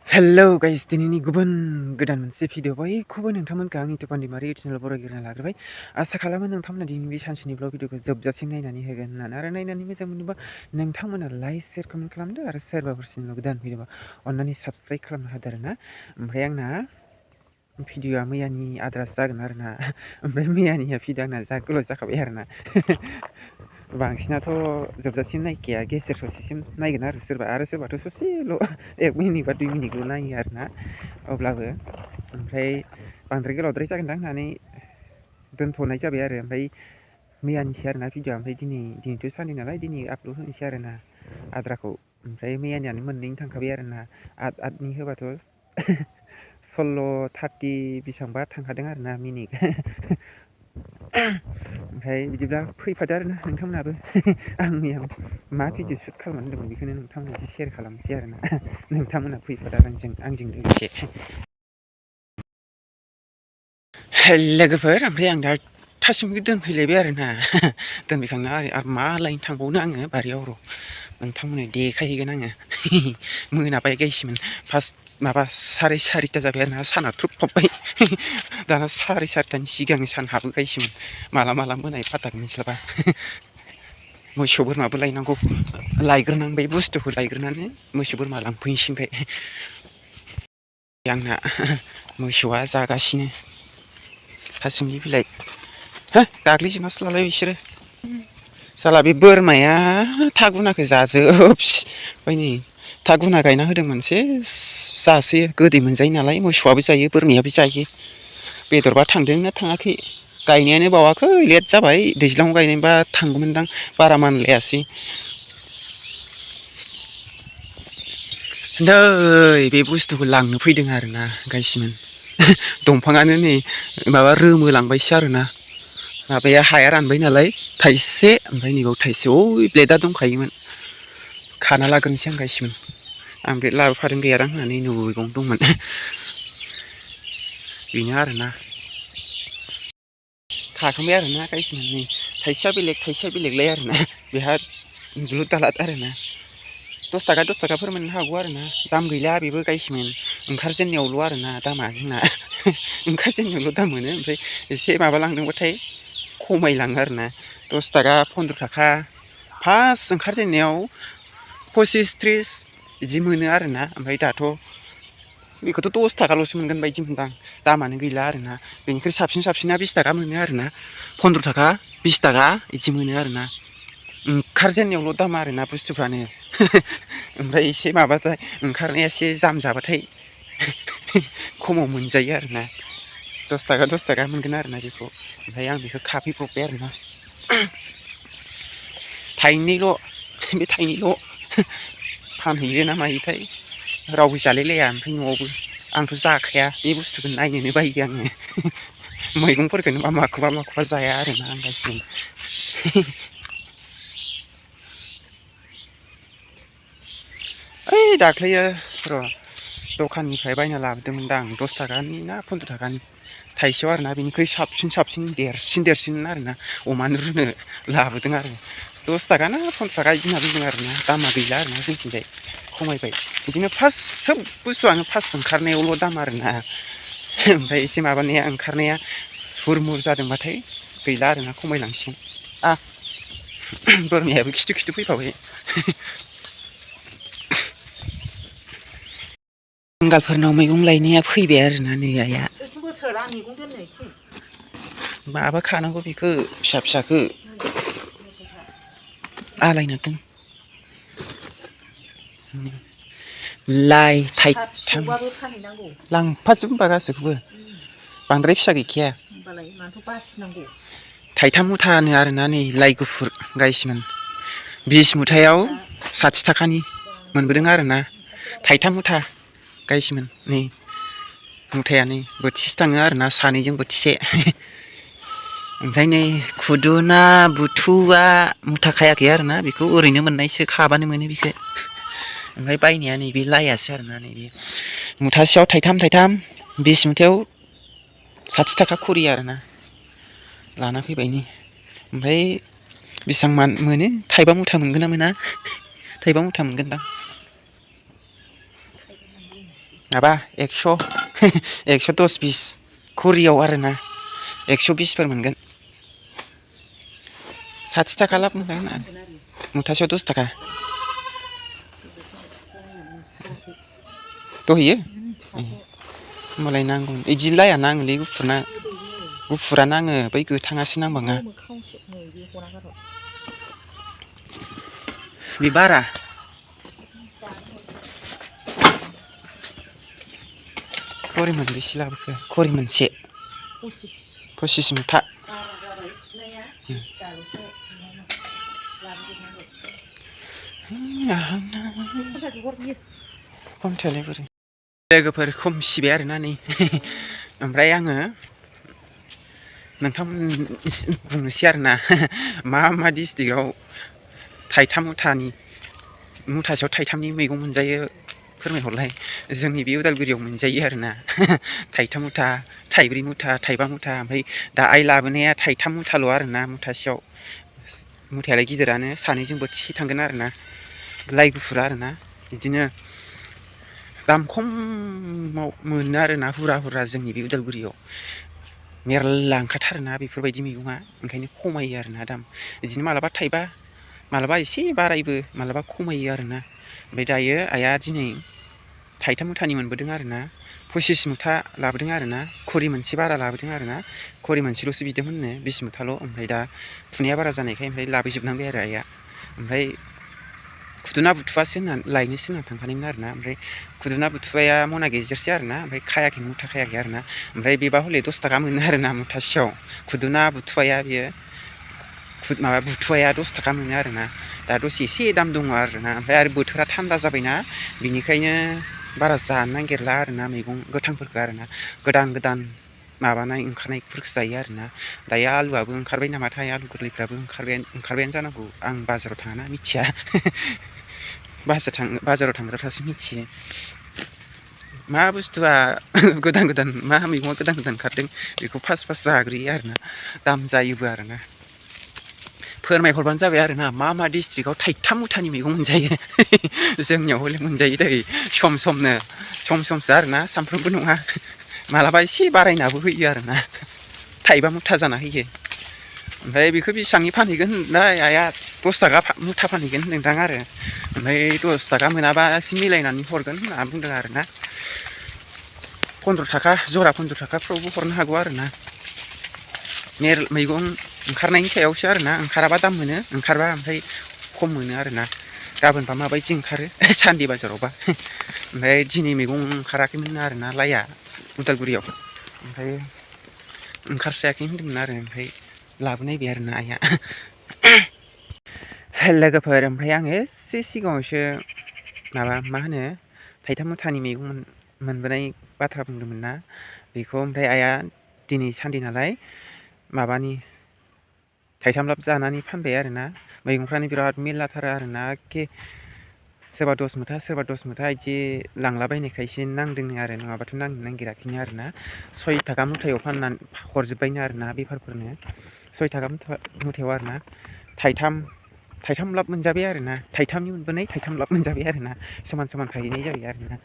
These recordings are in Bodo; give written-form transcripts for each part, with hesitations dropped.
हेलौ गाइस दिनैनि गुबुन गोदान मोनसे भिडिअ बयखौबो नोंथांमोनखौ आंनि टुपान दैमारि इउटुब चेनेल बरायग्रोना लाग्रोबाय आसा खालामो नोंथांमोना दिनै बे सानसेनि ब्लग भिडिअखौ जोबजासिम नायनानै होगोन होननानै आरो नायनानै मोजां मोनोबा नोंथांमोना लाइक शेयार कमेन्ट खालामदो आरो सोरबाफोर चेनेलाव गोदान फैदोंबा अन्नानै साबस्क्राइब खालामनो होदो आरोना ओमफ्राय आंना भिडिअआ मैयानि आद्रासो जागोन आरोना ओमफ्राय मैयानिया भिडिअ आंना जा गोलाव जाखाबाय आरोना बांसिनाथ' जोबजासिम नायखाया गेजेर ससेसिम नायगोन आरो सोरबाथ' ससेल' 1 मिनिट बा 2 मिनिटल' नायो आरोना अब्लाबो ओमफ्राय बांद्राय गोलावद्राय जागोनदां होननानै दोनथ'नाय जाबाय आरो ओमफ्राय मैयानिसै आरोना भिडिअआ ओमफ्राय दिनैथ' सानदे नालाय दिनै आपल'ड होनोसै आरोना आद्राखौ ओमफ्राय मैयानियानो मोननैनि थांखाबाय आरोना आदनि होबाथ' 16:30 बेसेबांबा थांखादों आरोना मिनिट ओमफ्राय बिदिब्ला फैफादो आरोना नोंथांमोनाबो आं मैया मा भिडिअ शुट खालामनानै होदोंमोन बेखौनो नोंथांमोना एसे शेयार खालामनोसै आरोना नोंथांमोना फैफादो आंजों लोगोसे लोगोफोर ओमफ्राय आं दा थासिमखौ दोनफैलायबाय आरोना दोनफैखांना आरो मा लायनो थांबावनो आङो बारियाव र' नोंथांमोननो देखायहैगोन आङो मोनाबाय गायसिमोन फार्स्ट माबा 4:30 जाबाय आरोना साना थ्रुबथब्बाय दाना 4:30नि सिगां सान हाबोगायसिमोन माला मोनायो फात्ताखौनो मोनस्लाबा मोसौ बोरमाबो लायनांगौ लायग्रोनांबाय बुस्थुखौ लायग्रोनानै मोसौ बोरमा लांफैनोसै ओमफ्राय आंना मोसौआ जागासिनो थासिमलि बिलाइ गाग्लिजोबनासो लालाय बिसोरो साला बे बोरमाया थागुनाखौ जाजोबबाय नै थागुना गायना होदों मोनसे जासोयो गोदै मोनजायो नालाय मोसौआबो जायो बोरमायाबो जायो बेदरबा थांदोंना थाङाखै गायनायानो बावाखै लेट जाबाय दैज्लाङाव गायनायबा थांगौमोनदां बारा मानलायासै नै बे बुस्थुखौ लांनो फैदों आरोना गायसिमोन दंफाङानो नै माबा रोमोलांबायसो आरोना माबाया हाया रानबाय नालाय थाइसे ओमफ्राय नैबाव थाइसे ओइ ब्लेडआ दंखायोमोन खाना लाग्रोनोसै आं गायसिमोन आं ब्लेड लाबोफादों गैयादां होननानै न'आवनो दंमोन बेनो आरोना खाखांबाय आरोना गायसिमोन नै थाइसेया बेलेगलाय आरोना बेहा दुलुर दालाद आरोना 10 थाखाफोर मोननो हागौ आरोना दाम गैला बेबो गायसिमोन ओंखारजेननायावल' आरोना दामा जोंना ओंखारजेननायावल' दाम मोनो ओमफ्राय एसे माबा लांदोंबाथाय खमायलाङो आरोना 10 थाखा 15 थाखा फार्स्ट ओंखारजेननायाव 25-30 बिदि मोनो आरोना ओमफ्राय दाथ' बेखौथ' 10 थाखाल'सो मोनगोन बायदि मोनदां दामानो गैला आरोना बेनिख्रुइ साबसिना 20 थाखा मोनो आरोना 15 थाखा 20 थाखा बिदि मोनो आरोना ओंखारजेननायावल' दाम आरोना बुस्थुफ्रानो ओमफ्राय एसे माबाथाय ओंखारनाया एसे जाम जाबाथाय खमाव मोनजायो आरोना 10 थाखा मोनगोन आरोना बेखौ ओमफ्राय आं बेखौ खाफैब्रबबाय आरोना थाइनैल' बे थाइनैल' फानहैयो ना मायोथाय रावबो जालायलाया ओमफ्राय न'आवबो आंथ' जाखाया बे बुस्थुखौ नायनोनो बायो आङो मैगंफोरखौनो माखौबा जाया आरोना आं गासिबो ओइ दाख्लैयो र' दखाननिफ्राय बायना लाबोदोंमोनदां 10 थाखानि ना 15 थाखानि थाइसेयाव आरोना बेनिख्रुइ साबसिन देरसिन आरोना अमानो रुनो लाबोदों आरो 10 थाखा ना 15 थाखा बिदि होनना बुंदों आरोना दामा गैला आरोना जोंथिंजाय खमायबाय बिदिनो फार्स्ट सोब बुस्थुआनो फार्स्ट ओंखारनायावल' दाम आरोना ओमफ्राय एसे माबानाया ओंखारनाया हुरमुर जादोंबाथाय गैला आरोना खमायलांसिगोन बोरमायाबो खिथु फैफाबाय बांगालफोरनाव मैगं लायनाया फैबाय आरोना नै आइया माबा खानांगौ बेखौ फिसाखौ आलायना दोन लाइ थाइथाम लांफाजोब होनबा गासैखौबो बांद्राय फिसा गैखाया थाइथाम मुथानो आरोना नै लाइ गुफुर गायसिमोन 20 मुथायाव 60 थाखानि मोनबोदों आरोना थाइथाम मुथा गायसिमोन नै मुथायानो बोथिसे थाङो आरोना सानैजों बोथिसे ओमफ्राय नै खुदुना बुथुवा मुथा खायाखै आरोना बेखौ ओरैनो मोननायसो खाबानो मोनो बेखौ ओमफ्राय बायनाया नैबे लाइआसो आरोना नैबे मुथासेयाव थाइथाम 20 मुथायाव 60 थाखा खरि आरोना लाना फैबाय नै ओमफ्राय बेसेबां मोनो थाइबा मुथा मोनगोन ना मोना थाइबा मुथा मोनगोनदां माबा 110-120 कुरियाव आरोना 120फोर मोनगोन 60 थाखा लाब मोनगोन मुथासेयाव 10 थाखा दहैयो होमबालाय नांगौ इदि लाया नाङोलै गुफुरा नाङो बै गोथाङासो नांबाङा बे बारा खरि मोनबेसे लाबोखो खरि मोनसे 25 मुथा खमथायालाय बोरै लोगोफोर खम सिबाय आरोना नै ओमफ्राय आङो नोंथांमोन बुंनोसै आरोना मा डिस्ट्रिक्टआव थाइथाम मुथासेयाव थाइथामनि मैगं मोनजायो फोरमायहरलाय जोंनि बे उदालगुरियाव मोनजायो आरोना थाइथाम मुथा थाइब्रै मुथा थाइबा मुथा ओमफ्राय दा आइ लाबोनाया थाइथाम मुथाल' आरोना मुथासेयाव मुथायालाय गिदिरानो सानैजों बोथिसे थांगोन आरोना लाइ गुफुरा आरोना बिदिनो दाम खमाव मोनो आरोना हुरा जोंनि बे उदालगुरियाव मेरला ओंखारथारोना बेफोरबायदि मैगङा ओंखायनो खमायो आरोना दाम बिदिनो मालाबा थाइबा मालाबा एसे बारायबो मालाबा खमायो आरोना ओमफ्राय दायो आइया दिनै थाइथाम मुथानि मोनबोदों आरोना 25 मुथा लाबोदों आरोना खरि मोनसे बारा लाबोदों आरोना खरि मोनसेल'सो बिदोंमोननो 20 मुथाल' ओमफ्राय दा फुनाया बारा जानायखाय ओमफ्राय लाबोजोबनांबाय आरो आइया ओमफ्राय खुदुना बुथुवासो लायनोसो होनना थांखानायमोन आरोना ओमफ्राय खुदुना बुथुवाया मना गेजेरसो आरोना ओमफ्राय खायाखै मुथा खायाखै आरोना ओमफ्राय बेबा हले 10 थाखा मोनो आरोना मुथासेयाव खुदुना बुथुवाया बेयो माबा बुथुवाया 10 थाखा मोनो आरोना दा दसे एसे दाम दङ आरोना ओमफ्राय आरो बोथोरा थान्दा जाबायना बिनिखायनो बारा जानो नागिरला आरोना मैगं गोथांफोरखौ आरोना गोदान माबानाय ओंखारनायफोरखौ जायो आरोना दायो आलुआबो ओंखारबाय नामाथाय आलु गोरलैफ्राबो ओंखारबायानो जानांगौ आं बाजाराव थाङाना मिथिया बाजाराव थांग्राफ्रासो मिथियो मा बुस्थुआ गोदान मा मैगङा गोदान ओंखारदों बेखौ फार्स्ट जाग्रोयो आरोना दाम जायोबो आरोना फोरमायहरबानो जाबाय आरोना मा डिस्ट्रिक्टआव थाइथाम मुथानि मैगं मोनजायो जोंनियाव हले मोनजायो दै समसो आरोना सानफ्रोमबो नङा मालाबा एसे बारायनाबो होयो आरोना थाइबा मुथा जाना होयो ओमफ्राय बेखौ बेसेबांनि फानहैगोन होनलाय आइया 10 थाखा मुथा फानहैगोन होनदोंदां आरो ओमफ्राय 10 थाखा मोनाबा एसे मिलायनानै हरगोन होनना बुंदों आरोना 15 थाखा जरा 15 थाखाफ्रावबो हरनो हागौ आरोना मैगं ओंखारनायनि सायावसो आरोना ओंखाराबा दाम मोनो ओंखारबा ओमफ्राय खम मोनो आरोना गाबोनबा माबायदि ओंखारो सानदे बाजारावबा ओमफ्राय दिनै मैगं ओंखाराखैमोन आरोना लाइया उदालगुरियाव ओमफ्राय ओंखारस्रायाखै होनदोंमोन आरो ओमफ्राय लाबोनायबाय आरोना आइया लोगोफोर ओमफ्राय आङो एसे सिगाङावसो मा होनो थाइथाम मुथानि मैगं मोनबोनाय बाथ्रा बुंदोंमोन ना बेखौ ओमफ्राय आइया दिनै सानदे नालाय माबानि थाइथाम लाब जानानै फानबाय आरोना मैगंफ्रानो बिराद मेरलाथार आरोना एखे सोरबा 10 मुथा सोरबा 10 मुथा बिदि लांलाबायनायखाय एसे नांदोंनो आरो नङाबाथ' नांनो नागिराखैनो आरोना 6 थाखा मुथायाव फाननानै हरजोब्बायनो आरोना बेफारफोरनो 6 थाखा मुथायाव आरोना थाइथाम लाब मोनजाबाय आरोना थाइथामनि मोनबोनाय थाइथाम लाब मोनजाबाय आरोना समान खाहैनाय जाबाय आरोना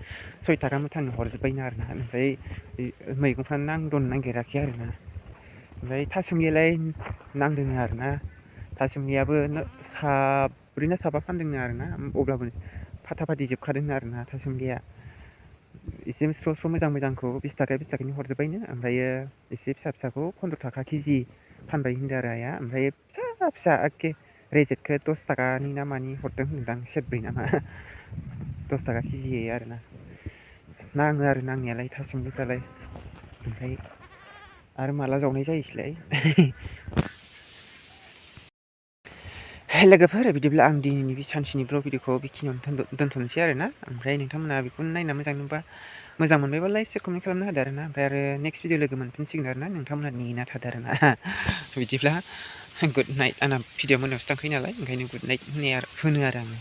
6 थाखा मुथानि हरजोब्बायनो आरोना ओमफ्राय मैगंफ्रानो नांदनो नागिराखै आरोना ओमफ्राय थासुमलियालाय नांदोंनो आरोना थासुमलियाबो साब्रै ना साबा फानदोंनो आरोना अब्लाबो फाथाफाथि जोबखादोंनो आरोना थासुमलिया एसे स्र' मोजांखौ 20 थाखानि हरजोब्बायनो ओमफ्रायो एसे फिसाखौ 15 थाखा केजि फानबाय होनदों आरो आइया ओमफ्राय फिसा एखे रेजेक्टखौ 10 थाखानि ना मानि हरदों होनदां सेरब्रै नामा 10 थाखा केजियै आरोना नाङो आरो नांनायालाय थासुमलिफ्रालाय ओमफ्राय आरो माला जावनाय जायोसैलाय लोगोफोर बिदिब्ला आं दिनैनि बे सानसेनि ब्लग भिडिअखौ बेखिनियावनो दोनथ'नोसै आरोना ओमफ्राय नोंथांमोना बेखौनो नायना मोजां मोनबायबा लाइक शेयार कमेन्ट खालामनो हादो आरोना ओमफ्राय आरो नेक्स्ट भिडिअ लोगो मोनफिनसिगोन आरोना नोंथांमोना नेना थादो आरोना बिदिब्ला गुड नाइट आंना भिडिअ मोनायावसो थांखायो नालाय ओंखायनो गुड नाइट होनो आरो आङो